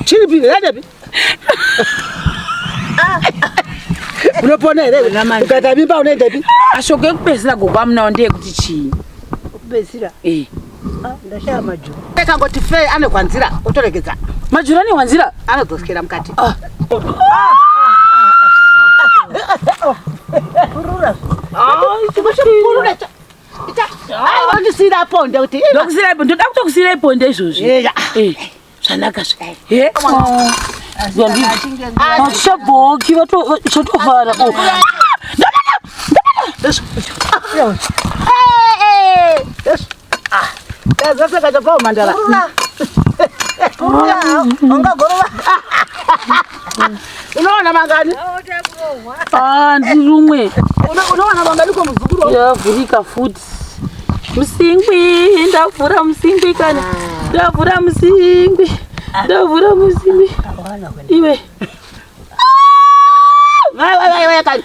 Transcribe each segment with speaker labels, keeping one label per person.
Speaker 1: Chiripi yadepi? Unopona here? Ukaita mimba unoendepi?
Speaker 2: Mashoko ekupedzisira gogo amunawo ndeyekuti chii?
Speaker 3: Kupedzisira?
Speaker 2: Eh.
Speaker 3: Ah, ndashaya majuru.
Speaker 1: Akangoti fe ane kwanzira otoregedza.
Speaker 2: Majuru ane hwanzira?
Speaker 1: Anodzokera mukati.
Speaker 2: Ah.
Speaker 3: Kurura.
Speaker 1: Kurura. Ita. Ndisira ponde kuti.
Speaker 2: Ndokusira ponde. Ndoda kutokusira ponde izvozvi.
Speaker 1: Eh.
Speaker 2: Eh. Zvanaka zve. Eh. Achabhoki vatovhara.
Speaker 1: Ndazoseka chapa mandara.
Speaker 3: Ungagorova.
Speaker 1: Unoona mangani?
Speaker 2: Ah, ndirumwe.
Speaker 1: Unoona mangani ko muzukuru?
Speaker 2: Yavhurika futi. Musingwi, ndavhura musingwi kana. Ndavhura musingwi. Ndavhura musingwi. Iwe.
Speaker 1: Vai vai vai kani.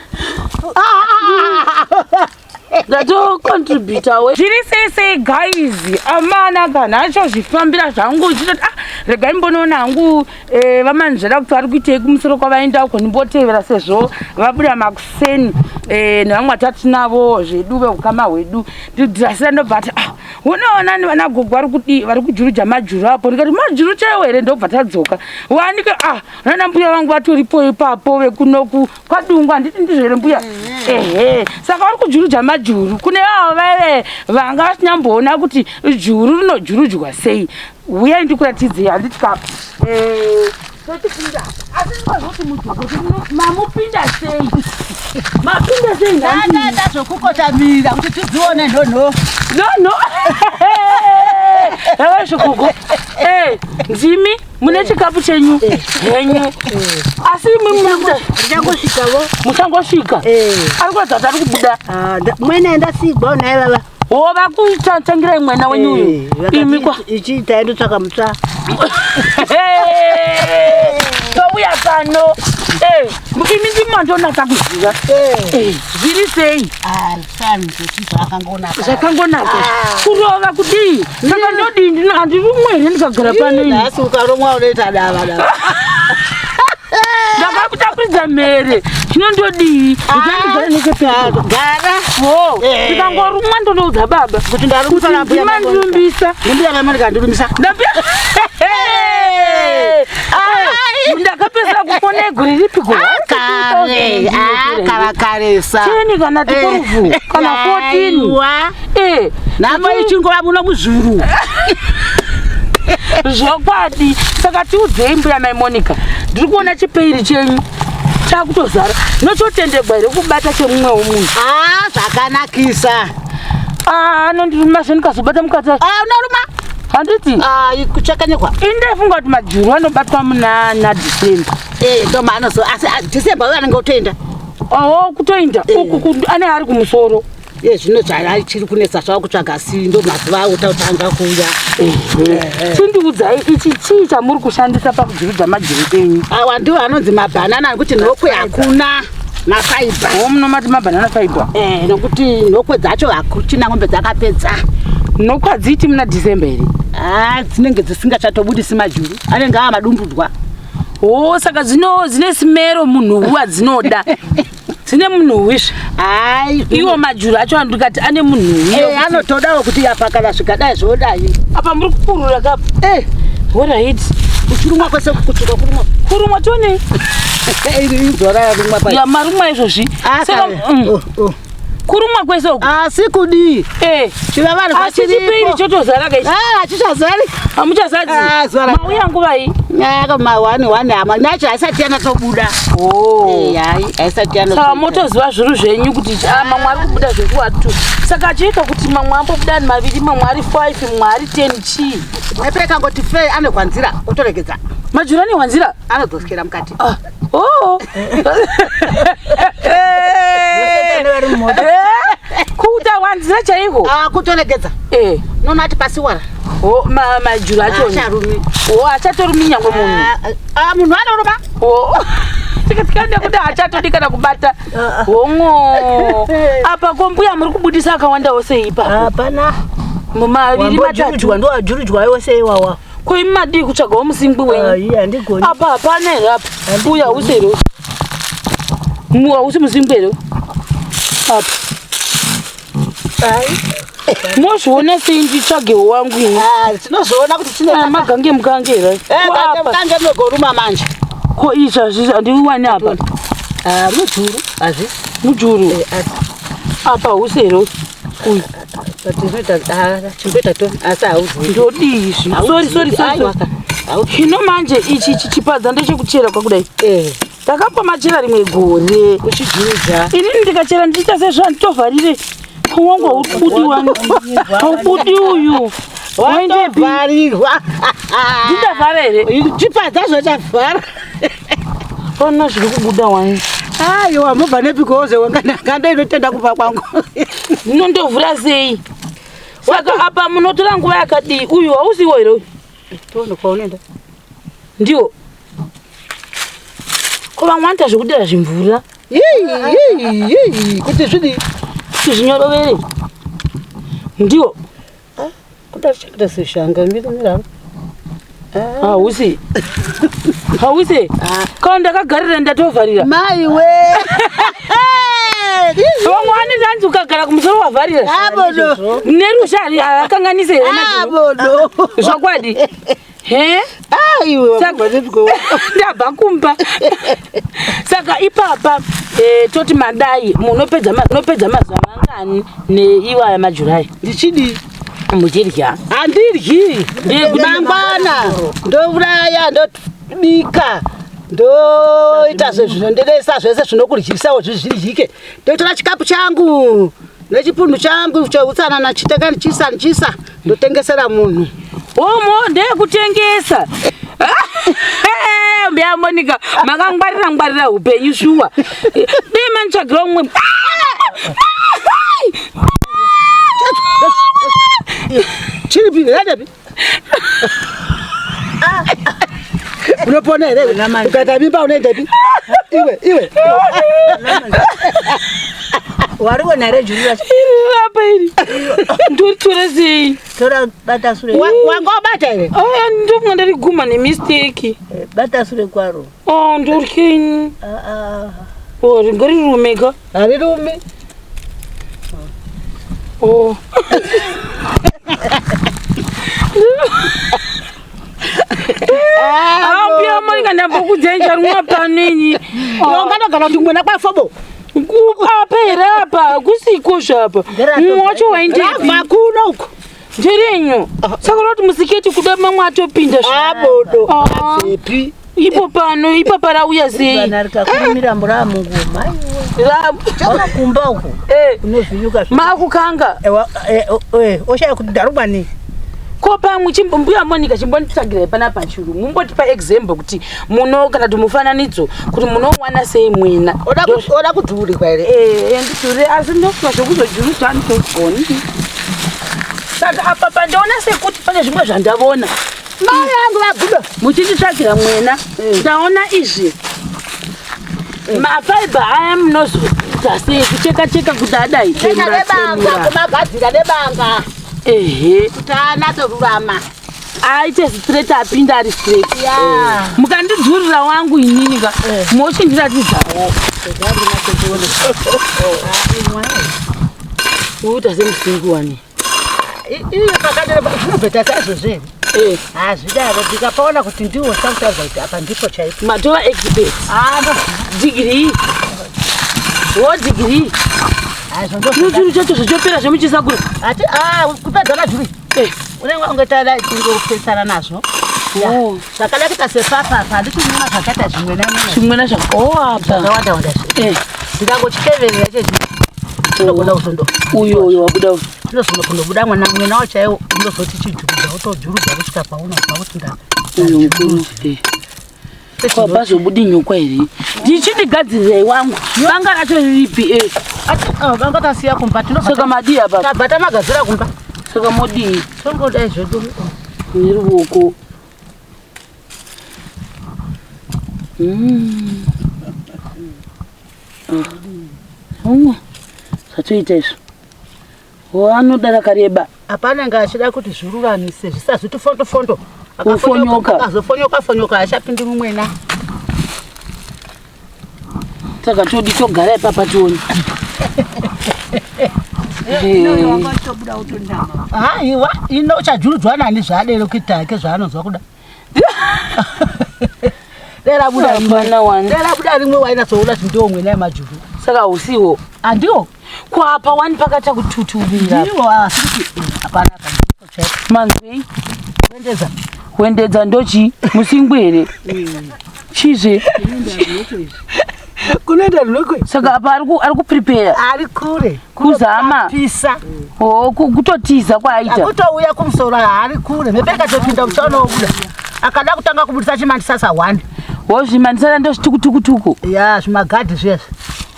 Speaker 2: Ndatocontributa we. Zviri sei sei guys, amana kana achozvifambira zvangu uchitoti ah regai mbonoona hangu eh, vamanzvera kuti vari kuitei kumusoro kwavaenda uko ndimbotevera sezvo vabuda makuseni eh, nevamwe vatatinavo zvedu veukama hwedu ndidhirasira ndobva ati ah unoona vana gogo vari kudii vari kujuruja majuru apo ndikati majuru chaiwo here ndobva tadzoka wanike ah nana mbuya vangu vatoripo ipapo vekunoku kwadungu handiti ndizvo here mbuya ehe saka vari kujuruja majuru kune vavo vaive vanga vasinyamboona kuti juru rinojurujwa sei huyai ndikuratidzei handiti ka eh, totipinda asi ndikazoti mujuru mamupinda sei mapinda sei
Speaker 1: Ndanda zvokukotamira kuti tidzione nhonho.
Speaker 2: No no. Zvikugo. Eh, ndimi mune chikapu chenyu henyu. Asi imwi
Speaker 3: Ndichangosvikavo.
Speaker 2: muchangosvika. Ari kuratidza kuti ari kubuda.
Speaker 3: Mwene ndasigwa naye baba.
Speaker 2: O vakutangirai mwana wenyu uyu. Imi kwa.
Speaker 3: Ichi taendotsvaka mutsva.
Speaker 2: Touya pano. Eh, imi ndimi mandonatsa kuziva. Eh, zviri sei?
Speaker 3: Ah, zvakangonaka.
Speaker 2: Zvakangonaka. Kurova kudii? Saka ndodii ndino handirumwe here ndikagara pano ini?
Speaker 1: Nhasi ukarumwa unoita dava dava.
Speaker 2: Ndakakutakuridza mhere. Zvino ndodii? Ndichandigara nechepedyo.
Speaker 1: Gara.
Speaker 2: Wo,
Speaker 1: Eh.
Speaker 2: ndikangorumwa ndonoudza baba.
Speaker 1: Kuti ndarumisa
Speaker 2: Kuti
Speaker 1: nambuya
Speaker 2: ndimandirumbisa.
Speaker 1: Mbuya vaMonica ndirumisa.
Speaker 2: Ndambuya. Ndakapedzera kupona igore ripi gore?
Speaker 1: Kare, ah, kava karesa.
Speaker 2: 10 kana 12 kana 14.
Speaker 1: Aiwa.
Speaker 2: Eh,
Speaker 1: Nhamo ichingova muno muzvuru.
Speaker 2: zvokwadi. Saka tiudzei mbuya mai Monica. Ndiri kuona chipeiri chenyu chakutozara. Nochotendegwa here kubata chemumwewo munhu?
Speaker 1: Ah, zvakanakisa.
Speaker 2: Ah, anondiruma zve ndikazobata mukati.
Speaker 1: Ah, unoruma?
Speaker 2: Handiti?
Speaker 1: Ah, kuchakanyikwa.
Speaker 2: Indefunga kuti majuru anobatwa muna na December.
Speaker 1: Eh, ndo maanozo asi ah, December uyo anenge otoenda.
Speaker 2: Oh, kutoenda uku ane ari kumusoro.
Speaker 1: Ye zvino zvachiri kunetsa zvava kutsvaga sindo mazuva ototanga kuuya.
Speaker 2: Chindiudzai ichi chii chamuri kushandisa pakujurudza majuru enyu?
Speaker 1: Awa ndiwo anonzi mabhanana nekuti nhokwe hakuna mafaibha.
Speaker 2: Oh, munomati mabhanana fiber.
Speaker 1: Eh, nokuti nhokwe dzacho hakuchina ng'ombe dzakapedza.
Speaker 2: Nhokwe hadziiti muna December here?
Speaker 1: Ah, dzinenge dzisingachatobudisi majuru anenge ava madumbudzwa.
Speaker 2: Oh, saka dzino dzine simero munhuwi wadzinoda. Dzine munhuwi zve.
Speaker 1: Hai,
Speaker 2: Iwo majuru acho andikati ane munhuwi.
Speaker 1: eh, anotodawo kuti apa kana zvikadai zvodai.
Speaker 2: Apa muri kupurura kapo.
Speaker 1: Eh,
Speaker 2: Alright.
Speaker 1: kuchirumwa kwese kutsvuka kurumwa.
Speaker 2: Kurumwa tionei.
Speaker 1: Izora yarumwa pai.
Speaker 2: Ya marumwa izvozvi.
Speaker 1: Ah,
Speaker 2: Saka
Speaker 1: kare. Oh, oh.
Speaker 2: kurumwa kwese uku.
Speaker 1: Asi kudii?
Speaker 2: Eh.
Speaker 1: Chivavanhu
Speaker 2: Asi chipeiri chotozara kaisi.
Speaker 1: Ah, achichazari.
Speaker 2: Hamuchazadzi.
Speaker 1: Ah, zuva ra-
Speaker 2: Mauya nguvai?
Speaker 1: Nyaka ma 1 1 hama. Nacho haisati yanatsobuda.
Speaker 2: Oh.
Speaker 1: Eh, hai, haisati yanatsobuda.
Speaker 2: Saka motoziva zviru zvenyu kuti ah, mamwe ari kubuda zvekuwatu. Saka achiita kuti mamwe ambobuda ari maviri, mamwe ari 5, mamwe ari 10 chii?
Speaker 1: Mwepe kangoti fe ane kwanzira otoregedza.
Speaker 2: Majuru ane hwanzira?
Speaker 1: Anodzokera mukati.
Speaker 2: Ah. Oh. Eh, Kuita hwanzira chaiko?
Speaker 1: Ah, kutoregedza.
Speaker 2: Eh.
Speaker 1: Unoona ati pasiwara.
Speaker 2: Oh, majuru acho.
Speaker 1: Acharumi.
Speaker 2: Oh, achatorumi nyangwe munhu.
Speaker 1: Ah, munhu anoruma.
Speaker 2: Oh. Tikaenda kuti achatodi kana kubata. Hongo. Apa ko mbuya muri kubudisa akawandawo sei ipapo?
Speaker 3: Hapana.
Speaker 2: Maviri matatu.
Speaker 3: Wambojurudzwa ndowajurudzwa wose iwawa.
Speaker 2: Ko imi madii kutsvagawo musingwi wenyu?
Speaker 3: Ai, handigoni.
Speaker 2: Apa hapana here apa? Uyu hausi here? Mu hausi musingwi here? Apa.
Speaker 1: Ai.
Speaker 2: Mozviona sei nditsvagewo wangu ini?
Speaker 1: Ah, tinozviona kuti tine
Speaker 2: Ah, magange mukange here?
Speaker 1: Eh,
Speaker 2: Ko
Speaker 1: gange
Speaker 2: apa?
Speaker 1: mukange munogoruma manje.
Speaker 2: Ko izvi hazvisi handiwani apa?
Speaker 1: Ah, mujuru hazvisi.
Speaker 2: Mujuru.
Speaker 1: Eh, asi
Speaker 2: Apa hausi here? Uyu.
Speaker 1: tinoita ah, chimboita to asi hauzi.
Speaker 2: Ndodii izvi? Sorry, sorry, sorry. sorry. Hino manje ichi ichi chipadza ndechekuchera kwakudai.
Speaker 1: Eh,
Speaker 2: Ndakapa machera rimwe gore.
Speaker 1: uchijurudza.
Speaker 2: Inini ndikachera ndichiita sezvanditovharire. Wangu haubudi wani. Haubudi uyu. Waendepi?
Speaker 1: Watovharirwa.
Speaker 2: Ndindavhara here?
Speaker 1: Chipadza zvachavhara.
Speaker 2: Pana zviri kubuda wani.
Speaker 1: Aiwa, mubva nepikoze wanga inotenda kufa kwangu.
Speaker 2: Ndinondovhura sei? Saka apa munotora nguva yakadii? Uyu hausiwo here uyu?
Speaker 1: Tono kwaunoenda.
Speaker 2: Ndiwo. Ko vamwe vanoita zvekudira zvimvura
Speaker 1: Yei, yei, yei, kuti zvidii?
Speaker 2: kuti zvinyorovere. Ndiwo.
Speaker 1: Kuda kuchengeta seshanga miri mira.
Speaker 2: Hausi. Hausi. Kana ndakagarira ndatovharira.
Speaker 1: Mai we.
Speaker 2: Vamwe vanoti hanzi ukagara kumusoro wavharira.
Speaker 1: Abodo.
Speaker 2: Nerusha hakanganise here majuru?
Speaker 1: Abodo.
Speaker 2: Zvokwadi. He?
Speaker 1: Aiwa,
Speaker 2: Saka-
Speaker 1: mubva nepiko.
Speaker 2: Ndabva kumba. Saka ipapa eh, toti madai munopedza munopedza mazuva mangani neiwaya majurai
Speaker 1: Ndichidii?
Speaker 2: muchirya.
Speaker 1: Handiryi.
Speaker 2: Ndeyekuti-
Speaker 1: Mangwana ndouraya ndobika ndoita zvezvinondenesa zvese zvinokuryisawo zvidyike ndotora chikapu changu nechipunhu changu cheutsanana chiteka ndichiisa ndichiisa ndotengesera munhu.
Speaker 2: Omo ndeyekutengesa. Mbuya Monica makangwarira ngwarira upenyu shuwa. Dei manditsvagira umwe.
Speaker 1: Chiripi radepi? Unopona here iwe? Ukaita mimba unoendepi? Iwe, iwe.
Speaker 3: Wariona here juru racho?
Speaker 2: Iri rapa iri. Ndoritora sei?
Speaker 3: Tora bata sure.
Speaker 1: Wanga wabata here?
Speaker 2: Aya ndofunga ndariguma nemistake.
Speaker 3: Bata sure kwaro.
Speaker 2: Oh, ndoryeini.
Speaker 3: Ah, ah.
Speaker 2: Oh, ringarirumeka.
Speaker 1: Harirumi.
Speaker 2: Oh. Ah, mbuya Monica ndambokudzai ndicharumwa panenyi.
Speaker 1: Iwe unganogara kuti mwena kwafobo.
Speaker 2: Apa here apa kusiko zvapa. Mumwe wacho waendepi?
Speaker 1: Rabva kuno uko.
Speaker 2: Nderenyu. Saka unoti musiketi kuda mamwe atopinda zve.
Speaker 1: Abodo.
Speaker 2: Ah.
Speaker 1: Abvepi?
Speaker 2: Ipo pano ipapa rauya sei?
Speaker 3: Kana rikakumira mura mungoma. Wakakumba uko.
Speaker 2: Eh,
Speaker 3: Unovhinyuka.
Speaker 2: Maakukanga.
Speaker 3: Oshaya kuti ndarumwa nei?
Speaker 2: Ko pamwe mbuya Monica chimbonditsvagirai panapa churu. Mumbotipa example kuti muno kana kuti mufananidzo kuti munowana sei mwena.
Speaker 1: Oda kudhurirwa here?
Speaker 2: Eh, ndidhure asi ndofunga zvekuzojurudza handizogoni. Saka apa pandiona sekuti pane zvimwe zvandavona.
Speaker 1: Mai yangu vagudo.
Speaker 2: Muchinditsvagira mwena. Ndaona izvi. Mafaibha aya munozoita sei kucheka cheka kuti adai
Speaker 1: Cheka
Speaker 2: tsemura
Speaker 1: nebanga
Speaker 2: tsemura.
Speaker 1: kumagadzira nebanga
Speaker 2: Ehe.
Speaker 1: kuti anatsorurama.
Speaker 2: Aite straight apinda ari straight.
Speaker 1: Ya.
Speaker 2: Mukandidzurira wangu inini ka mochindiratidzawo. Uita semusingu wani.
Speaker 1: Iyo pakadero zvinobveta saizvozvo here?
Speaker 2: Eh,
Speaker 1: Hazvidaro ndikapaona kuti ndiwo sakutaridza kuti apa ndipo chaipo.
Speaker 2: matova expert. Degree. Wo degree. Churu chacho zvichopera zvemuchisakura.
Speaker 1: Ati ah kupedza majuri.
Speaker 2: Eh.
Speaker 1: Unenge ungetara tingopesana nazvo.
Speaker 2: Oh.
Speaker 1: Zvakada kuita sepapa apa handiti unoona zvakaita zvimwe namwe.
Speaker 2: Chimwena zvaka. Oh apa.
Speaker 1: Zvakawanda wanda zve.
Speaker 2: Eh,
Speaker 1: Ndingangochiteverera chezvi. Tinogona kuzondo.
Speaker 2: uyo uyo wabuda uyu.
Speaker 1: Tinozonobuda mwana mwena wacho chaiwo unozoti chijurudza wotojurudza kusvika paunobva kuti nda.
Speaker 2: Uyo mukuru. Eh. Pazobudi nyokwa here? Ndichindigadzirirai wangu. Banga racho riripi? Eh.
Speaker 1: Ati vanga tasiya kumba tinobva
Speaker 2: Saka madii apa?
Speaker 1: tabva tamagadzira kumba.
Speaker 2: Saka modii?
Speaker 1: Tongodai zvedu.
Speaker 2: Neruoko. Umwe. Zvatoita izvo. Anoda rakareba.
Speaker 1: Hapana nga achida kuti zviruramise zvisazviti fondo fondo.
Speaker 2: Kufonyoka.
Speaker 1: Akazofonyoka fonyoka achapindi mumwena.
Speaker 2: Saka todi togara ipapa tione.
Speaker 1: Haiwa, ino uchajurudzwa nani zvaadero kuita hake zvaanonzwa kuda. Dera buda
Speaker 2: Hapana wani.
Speaker 1: Dera buda rimwe wainatsoona kuti ndiwo mwena yemajuru.
Speaker 2: Saka usiwo.
Speaker 1: Andiwo.
Speaker 2: Kwapa wani pakata kututubira.
Speaker 1: Ndiwo asi kuti hapana kana.
Speaker 2: Manzwei?
Speaker 1: Kuendeza.
Speaker 2: Wendedza ndochi musingwi here? Chizve.
Speaker 1: Kunoenda runokwe.
Speaker 2: Saka apa ari ku- ari kuprepare
Speaker 1: Ari kure.
Speaker 2: Kuzama.
Speaker 1: Pisa.
Speaker 2: Oh, kutotiza kwaaita.
Speaker 1: Akutouya kumusoro ari kure. Mhepo ikatopinda muchaona wobuda. Akada kutanga kubudisa chimandisasa 1.
Speaker 2: Wozvimandisana ndozvitukutukutuku.
Speaker 1: Ya, zvimagadhi zviya.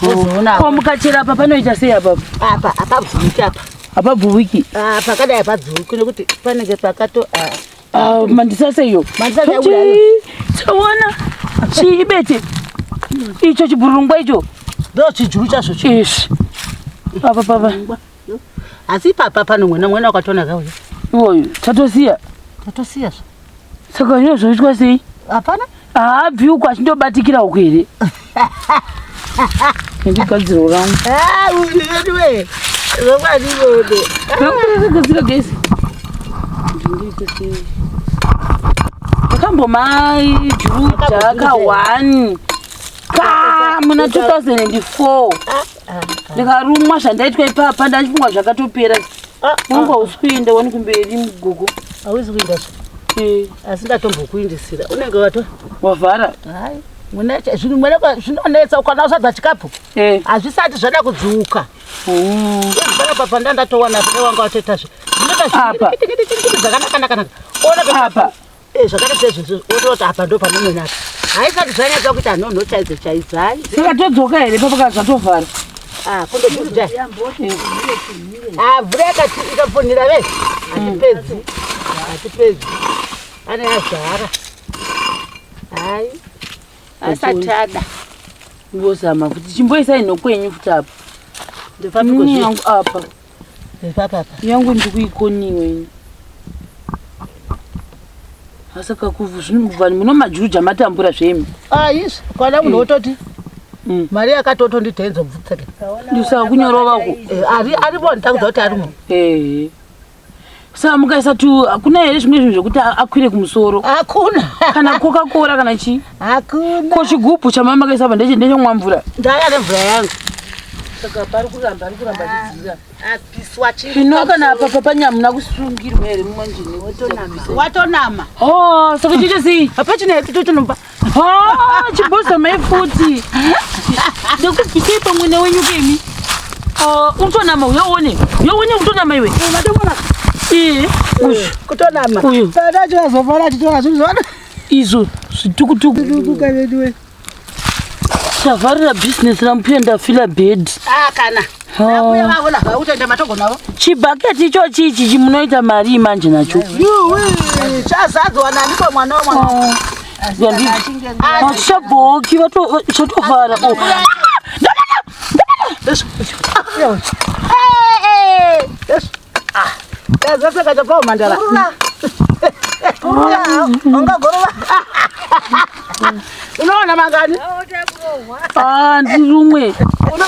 Speaker 1: Wozoona.
Speaker 2: Ko mukachera apa panoita sei apa?
Speaker 1: Apa apabvuki apa.
Speaker 2: Hapabvuki.
Speaker 1: Ah, pakadai hapabvuki nekuti panenge pakato ah.
Speaker 2: Ah, mandisasa iyo.
Speaker 1: Mandisasa yabuda iyo.
Speaker 2: Chaona. Chiibete. Icho chibhurungwa icho.
Speaker 1: Ndo chijuru chazvo chi.
Speaker 2: Izvi. Apa papa.
Speaker 1: Asi ipapa pano mwena mwena wakatona kauya.
Speaker 2: Iwoyo tatosiya.
Speaker 1: Tatosiya zvo.
Speaker 2: Saka zvino zvoitwa sei?
Speaker 1: Hapana.
Speaker 2: Haabvi uko achindobatikira uko here? Ndigadziro rangu.
Speaker 1: Ah, anyway. Zvokwadi bodo.
Speaker 2: Gadzira gesi. Ndakambomaijuruja ka 1 ka muna 2004 ndikarumwa zvandaitwa ipapa ndachifunga zvakatopera. Mungu hausi kuenda wani kumberi mugogo.
Speaker 1: Hausi kuenda zvo. Asi ndatombokuindisira. Unenge wato.
Speaker 2: Wavhara.
Speaker 1: Hai. Mwena zvinhu mwena zvinonetsa ukana usadza chikapu. Hazvisati zvada kudziuka. Panapa pandandatowana pane wanga watoita zve.
Speaker 2: Apa.
Speaker 1: Zvakanaka. Ona
Speaker 2: Apa.
Speaker 1: Zvakati sezvizvo wototi apa ndo pane mwena apa. Haisati zvanyatsa kuita nhonho chaidzo chaidzo. Hai.
Speaker 2: Saka todzoka here papa kana zvatovhara?
Speaker 1: Ah, kundojuruja. Ah, mvura yakati ikafonera ve. Hatipedzi. Hatipedzi. Ane azara. Hai. Asati ada.
Speaker 2: Ngozama futi chimboisai nhoko futi apa.
Speaker 1: Ndopapi
Speaker 2: Ini
Speaker 1: kozvi?
Speaker 2: yangu apa.
Speaker 1: Ndopapi apa?
Speaker 2: Yangu ndikuikoniwe ini. Asaka kuvu zvinhu vanhu munomajuruja matambura zvemi.
Speaker 1: Ah, izvi. Kwana munhu wototi. Mari yakatotonditenzo bvutseke.
Speaker 2: Ndisaka kunyorova uko.
Speaker 1: Ari aripo ndakudza kuti arimo.
Speaker 2: Ehe. Saka mukaisa tu hakuna here zvimwe zvinhu zvekuti akwire kumusoro?
Speaker 1: Hakuna.
Speaker 2: Kana Coca-Cola kana chii?
Speaker 1: Hakuna.
Speaker 2: Ko chigubhu chamama makaisa apa ndeche ndechomwa mvura.
Speaker 1: Ndaya nemvura yangu.
Speaker 2: Saka pari kuramba ari kuramba achidzira.
Speaker 1: Apiswa chii?
Speaker 2: Zvino kana apa papanyamuna kusungirwa here mumwanjini?
Speaker 1: Watonama.
Speaker 2: Oh, saka chiite sei?
Speaker 1: Hapachina totonomba.
Speaker 2: Oh, chibhozamai futi. Ndokubvisei pamwene wenyu kemi. Oh, utonama uya uone. Uya uone utonama iwe.
Speaker 1: Matomona.
Speaker 2: Ee, uyu.
Speaker 1: Kutonama.
Speaker 2: Uyu.
Speaker 1: Sada chazofara chitora zvinhu zvana.
Speaker 2: Izvo zvitukutuku.
Speaker 1: Tukuka vedu.
Speaker 2: Tavharira bhizinesi rambuya ndafila bhedhi.
Speaker 1: Ah, kana. Akuya vavona vakutoenda matogo navo.
Speaker 2: Chibhaketi ichochi ichi chimunoita mari manje nacho.
Speaker 1: Yuwi, chazadzwa nani kwa mwana wa mwana.
Speaker 2: Hazvichabhoki chatovhara. Oh.
Speaker 1: Chazaseka chapa mandala. Ungagorova. Unoona mangani?
Speaker 2: Ah, ndirumwe.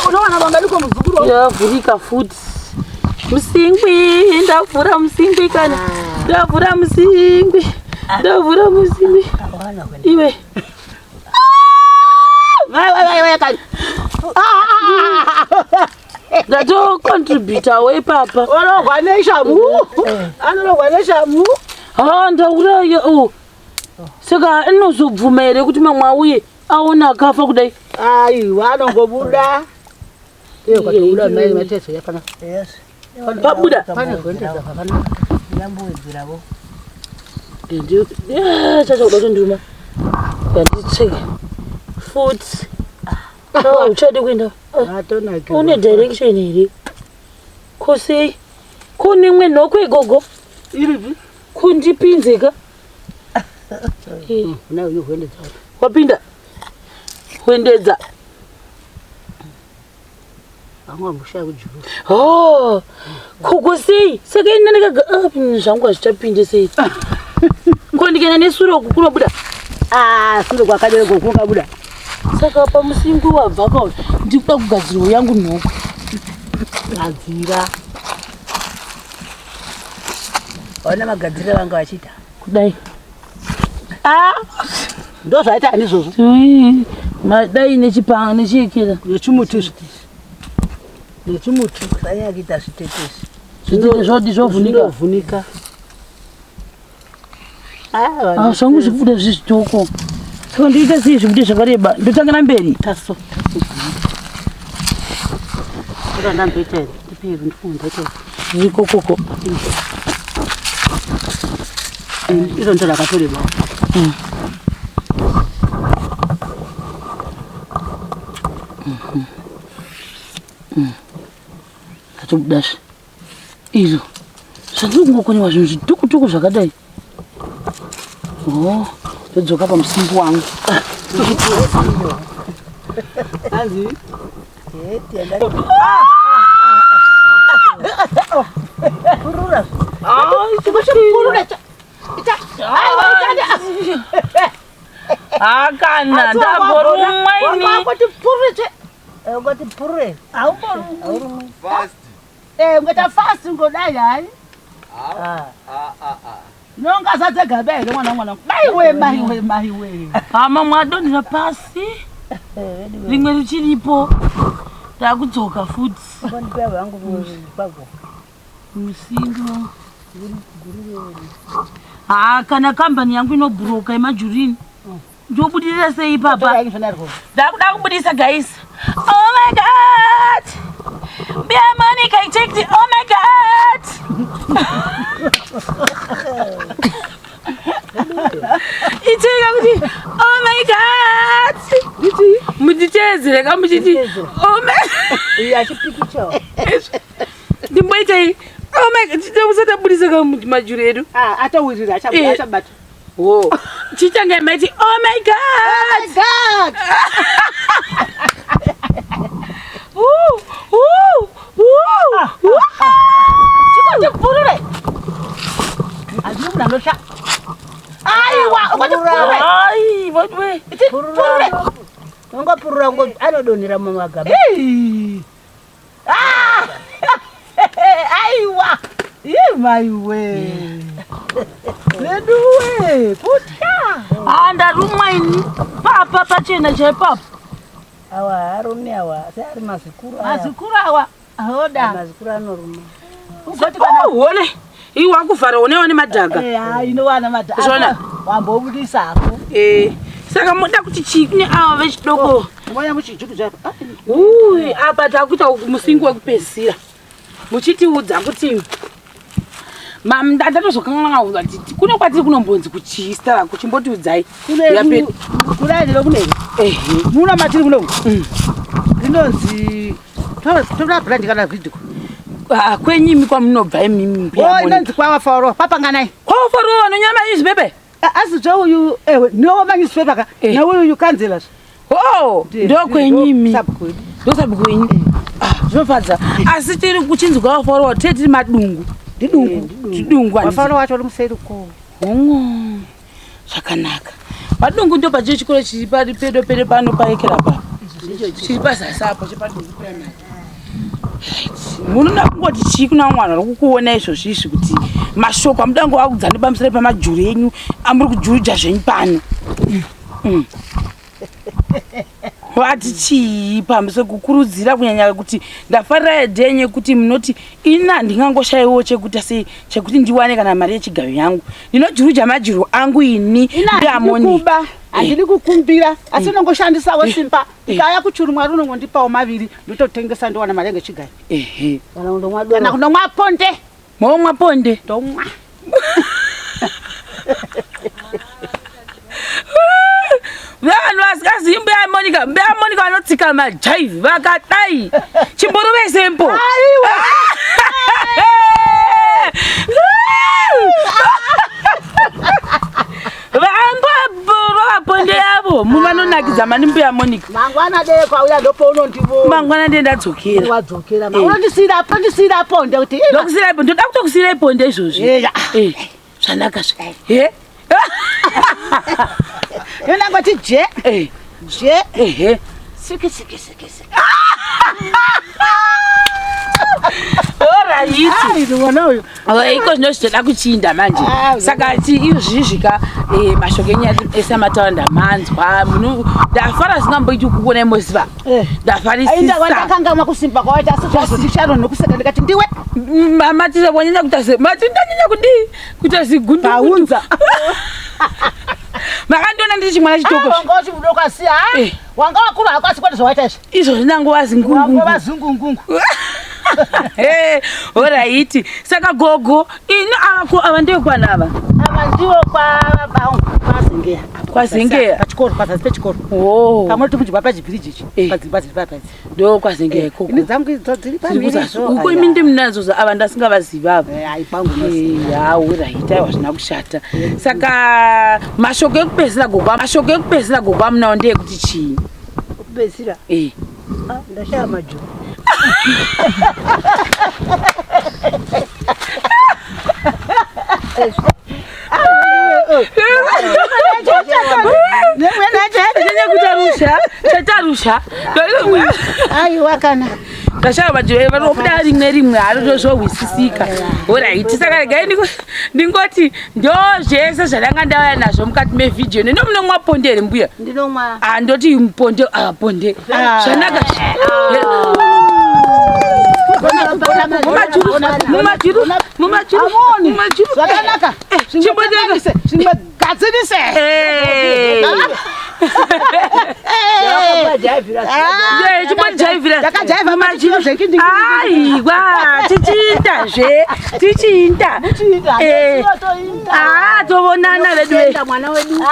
Speaker 1: Unoona mangani kwa muzukuru?
Speaker 2: Yavhurika futi. Musingwi, ndavhura musingwi kana. Ndavhura musingwi. Ndavhura musingwi. Iwe.
Speaker 1: Vai vai vai kani.
Speaker 2: Ndatocontributawo ipapa.
Speaker 1: Unorwa neshamu. Anorwa neshamu.
Speaker 2: Ah, ndauraya. Oh. Saka inozobvuma here kuti mamwe auye aone akafa kudai?
Speaker 1: Aiwa anongobuda. Iyo kwatobuda mai mateso yapana.
Speaker 3: Yes.
Speaker 2: Pabuda.
Speaker 1: Pane kuendesa pakanaka.
Speaker 3: Ndambowedzerawo.
Speaker 2: Chacha kuda kutonduma. Nganditsveke. Futi. Ah, uchade kuenda.
Speaker 1: Atonake.
Speaker 2: Une direction here? Ko sei? Kune imwe nhoko igogo
Speaker 1: Iripi?
Speaker 2: kundipinzeka.
Speaker 1: Una uyu kuendesa.
Speaker 2: Wapinda. Wendedza.
Speaker 3: Vamwe vamboshaya kujuru.
Speaker 2: Oh, koko sei? Saka ini ndakaga ah, zvangu hazvichapinde sei? Ko ndikaenda nesure uku kunobuda?
Speaker 3: Ah, sure kwakadero ko kunobuda.
Speaker 2: Saka pamusingu wabva ka ndikuda kugadzirwa yangu nhokwe.
Speaker 3: Gadzira. Vaona magadziriro vanga vachiita.
Speaker 2: Kudai.
Speaker 1: Ah, ndozvaita ani izvozvo?
Speaker 2: Madai nechipanga nechiyekera.
Speaker 1: Nechimuti izvi. Nechimuti.
Speaker 3: Kusanyanya kuita zvitete izvi.
Speaker 2: Zvitete zvodi zvovhunika.
Speaker 1: Zvinovhunika. Ah,
Speaker 2: Ah, zvangu zvikubuda zvizvitoko. Saka ndoita sei zvibude zvakareba? Ndotangira mberi.
Speaker 1: Taso. Taso. Ora ndamboita here? Ndipere ndifunge ndaita here?
Speaker 2: Zvikokoko.
Speaker 1: Iro ndo rakatoreba.
Speaker 2: Zvatobudazve. Izvo. Zvandiri kungokoniwa zvinhu zvitukutuku zvakadai. Oh, ndodzoka pamusimbi wangu.
Speaker 1: Hanzi
Speaker 3: Purura.
Speaker 2: Hakana, ndamborumwa ini.
Speaker 1: Wangoti purure che.
Speaker 3: Ungoti purure.
Speaker 1: Haumborumwi.
Speaker 3: Haurumwi.
Speaker 4: Fast.
Speaker 1: Eh, ungeta fast ngodai hayi.
Speaker 3: Ah.
Speaker 4: Ah, ah, ah.
Speaker 1: Nonga zadzega bai here mwana mwana. Maiwe maiwe maiwe.
Speaker 2: Hama mwadonhera pasi. Rimwe richiripo. Ndakudzoka futi.
Speaker 3: Mbondipa vangu pago.
Speaker 2: Musindo. Ha, kana kambani yangu inobhuroka yemajurini. Ndobudirira sei ipapa? Ndakuda kubudisa guys. Oh my god. Mbuya Monica I checked it. Oh my god. Icheka kuti oh my god. Muchiteedzere ka muchiti oh my
Speaker 3: Uyu achipikichawo.
Speaker 2: ndimboitei oh my god tichamusati ka majuri edu.
Speaker 1: Ah, atowirira achabata.
Speaker 2: Wo. Chichange maiti oh my god.
Speaker 1: God.
Speaker 2: Ooh, ooh, ooh, ooh.
Speaker 1: Chikoti purure. Hazvina munhu anosha. Aiwa, ungoti purure.
Speaker 2: Ai, what way?
Speaker 1: Iti purure.
Speaker 3: Ungopurura ngo anodonhera mumagaba.
Speaker 1: Ei. Ah! Aiwa. Ye maiwe. Veduwe, kutya.
Speaker 2: Ah, ndarumwa ini. Papa pachena chaipapa.
Speaker 3: Awa haarumi awa. Asi ari mazikuru aya.
Speaker 1: Mazikuru awa. Hoda.
Speaker 3: Mazikuru anoruma.
Speaker 1: Ugoti kana
Speaker 2: Oh, hone. Iwe wakuvhara hone wane madhaga.
Speaker 1: Eh, ah, inowana madhaga.
Speaker 2: Zvona.
Speaker 1: Wambobudisa hako.
Speaker 2: Eh, saka moda kuti chii kune ava vechidoko?
Speaker 1: Moya muchijuku zvapa.
Speaker 2: Ui, apa takuita musingi wekupedzisira. Muchitiudza kuti ndatozokanganwa kuti kuno kwatiri kunombonzi kuchii zita rako chimbotiudzai.
Speaker 1: Kune kudai kune.
Speaker 2: Ehe.
Speaker 1: Muna matiri kuno. Rinonzi toda brand kana vidiko.
Speaker 2: Ah, kwenyimi kwamunobva imimi mbuya
Speaker 1: Oh,
Speaker 2: Monica.
Speaker 1: inonzi kwawafaoro. Papanganai.
Speaker 2: Kwawafarowa nonyama izvi bebe?
Speaker 1: Asi zveuyu ewe ndiwo newspaper ka.
Speaker 2: Eh.
Speaker 1: Neuyu kanzela.
Speaker 2: Oh, ndokwenyimi.
Speaker 1: Sabhuku.
Speaker 2: Ndosabhuku wenyu. Ah, zvinofadza. Asi tiri kuchinzi kwawafarowa tete tiri madungu.
Speaker 1: Ndidungu.
Speaker 2: Tidungu handiti.
Speaker 1: Wafaoro wacho uri museri ko.
Speaker 2: Hongo. Zvakanaka. Padungu ndo pacho chikoro chiri pari pedo pedo pano paekera pa. Chiri pazasi apo chepadungu primary. Right. Munoda kungoti chii kuna mwana uri kukuona izvozvi izvi kuti mashoko amuda kungovaudza nepamusoro pemajuru enyu amuri kujuruja zvenyu pano. Mm. Vati chii pamusoro kukurudzira kunyanya kuti ndafarira idea yekuti munoti ini handingangoshayiwo chekuita sei chekuti ndiwane kana mari yechigayo yangu ndinojuruja majuru angu ini ndiamoni
Speaker 1: Kuba. Handidi kukumbira asi unongoshandisawo simba. Ndikauya kuchuru Mwari unongondipawo maviri ndototengesa ndowana mari yangu yechigayo.
Speaker 2: ehe
Speaker 3: Kana kundomwa
Speaker 1: Kana
Speaker 3: doro.
Speaker 1: kundomwa ponde
Speaker 2: momwa ponde
Speaker 1: ndomwa.
Speaker 2: Vanhu vasingazivi mbuya Monica, mbuya Monica vanotsika majaivhi vakadai chimborovese mpo. Vamborova ponde yavo. Muvanonakidza mani mbuya Monica.
Speaker 1: Mangwana dee kwauya ndopaunondivona.
Speaker 2: Mangwana ndiye ndadzokera.
Speaker 1: Wadzokera. Unondisiira ndisiira ponde kuti.
Speaker 2: Ndokusiira ponde. Ndoda kutokusiira ponde izvozvi.
Speaker 1: Eya.
Speaker 2: Eh. Zvanaka zve. He?
Speaker 1: Ndinangoti je.
Speaker 2: Eh.
Speaker 1: Je.
Speaker 2: Ehe.
Speaker 1: Siki siki siki siki.
Speaker 2: Oraiti.
Speaker 1: Mwana uyu.
Speaker 2: Iko zvino zvitoda kuchinda manje.
Speaker 1: Ah,
Speaker 2: Saka ti izvizvika eh, mashoko enyu ese amataura ndamanzwa. Muno ndafara zvingamboiti kukuonai moziva.
Speaker 1: Eh. Ainda
Speaker 2: Ndafarisisa.
Speaker 1: wandakangamwa kusimba kwawaita asi zvazondisharo nokuseka ndikati ndiwe.
Speaker 2: Mati wanyanya kuita se mati ndanyanya kudii kuita zigundu.
Speaker 1: Paunza.
Speaker 2: Makandiona ndiri chimwana chitoko.
Speaker 1: Wanga uchibuda ukasiya.
Speaker 2: Eh.
Speaker 1: Wanga wakura hako asi kwete zvawaita izvi.
Speaker 2: Izvo zvinangova
Speaker 1: Wanga
Speaker 2: zingungungu.
Speaker 1: vazungungungu.
Speaker 2: Oraiti. Saka gogo ini ava ko ava ndekwana ava.
Speaker 1: Ava ndivo kwabaungu kwazengeya.
Speaker 2: Kwazengeya?
Speaker 1: Pachikoro pazasi pechikoro.
Speaker 2: Oh.
Speaker 1: Pamwe tiri pachibhiriji ichi.
Speaker 2: Eh.
Speaker 1: Padzimba dziri papadzi.
Speaker 2: Ndo kwazengeya ikoko.
Speaker 1: Ini dzangu idzo dziri pamhiri.
Speaker 2: Uko imi ndimunadzo ava ndasingavazivi ava.
Speaker 1: Ai kwangu noziva.
Speaker 2: Yawo raita aiwa zvina kushata. Saka mashoko ekupedzisira gogo mashoko ekupedzisira gogo amunawo ndeyekuti chii?
Speaker 3: Kupedzisira.
Speaker 2: Eh.
Speaker 3: Ah, ndashaya majuru.
Speaker 2: Nyanya kuita rusha, chaita rusha.
Speaker 1: Aiwa kana.
Speaker 2: Ndashaya majuru vanobuda rimwe rimwe haro ndozvohwisisika. Oraiti saka regai ndingoti ndo zvese zvandanga ndauya nazvo mukati mevhidhiyo ino. Ino munomwa ponde here mbuya?
Speaker 3: Ndinomwa.
Speaker 2: Ah, ndoti muponde ah, ponde. Zvanaka. Mumajuru, mumajuru, mumajuru, mumajuru.
Speaker 1: Zvakanaka.
Speaker 2: Eh, chimbotanga.
Speaker 1: Zvimwe gadzirise.
Speaker 2: Eh. Eh, chimbojaivhira.
Speaker 1: Ndakajaivha
Speaker 2: Mumajuru.
Speaker 1: zvekindi.
Speaker 2: Aiwa, tichiita zve, tichiita. Eh. Ah, tovonana vedu ve.
Speaker 3: Mwana wedu.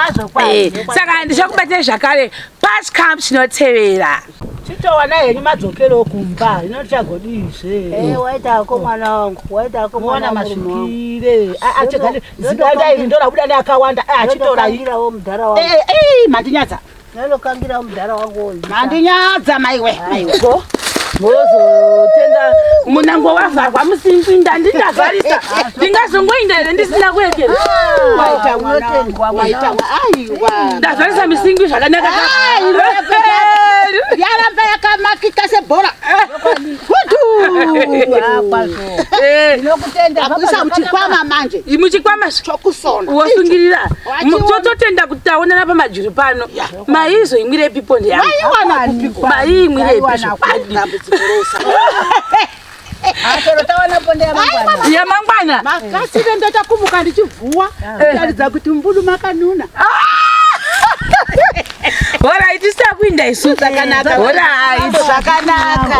Speaker 2: Eh, saka ndichakubatai zvakare pachikamu chinotevera.
Speaker 1: Chitowana henyu madzokero kumba. Ino tichagodizve.
Speaker 3: Eh, waita hako mwana wangu. Waita hako
Speaker 1: Muona
Speaker 3: mwana wangu.
Speaker 1: masvikire. Zidanda iri ndorabuda neakawanda. Achitora iri.
Speaker 3: Ndokangirawo mudhara wangu.
Speaker 1: Eh, eh, mandinyadza.
Speaker 3: Ndokangirawo mudhara wangu.
Speaker 1: Mandinyadza maiwe. Maiwe.
Speaker 2: Vozotenda munango wavharwa musinginda ndindavharisa ndingazongoinda here ndisina kuekera
Speaker 1: Waita mwana wangu. Waita aiwa.
Speaker 2: ndavharisa misingi zvakanaka
Speaker 1: Yaramba yakamakika sebhora. Kutu.
Speaker 2: Eh,
Speaker 3: Ndinokutenda.
Speaker 1: Akuisa muchikwama manje.
Speaker 2: muchikwama
Speaker 1: Chokusona.
Speaker 2: wosungirira
Speaker 1: Wachiona.
Speaker 2: tototenda kuti taonana pamajuru pano maizoimwirepi ponde yangu
Speaker 1: Waiwana kupikwa.
Speaker 2: maiimwirepi
Speaker 1: Dambudziko rosa.
Speaker 3: Chero tawana ponde yamangwana.
Speaker 2: yamangwana
Speaker 1: Makasire ndochakumuka ndichibvuwa. Kutaridza kuti mbudu makanuna.
Speaker 2: horaiti tisakuinda isu
Speaker 1: Zvakanaka.
Speaker 2: horaiti
Speaker 1: Zvakanaka.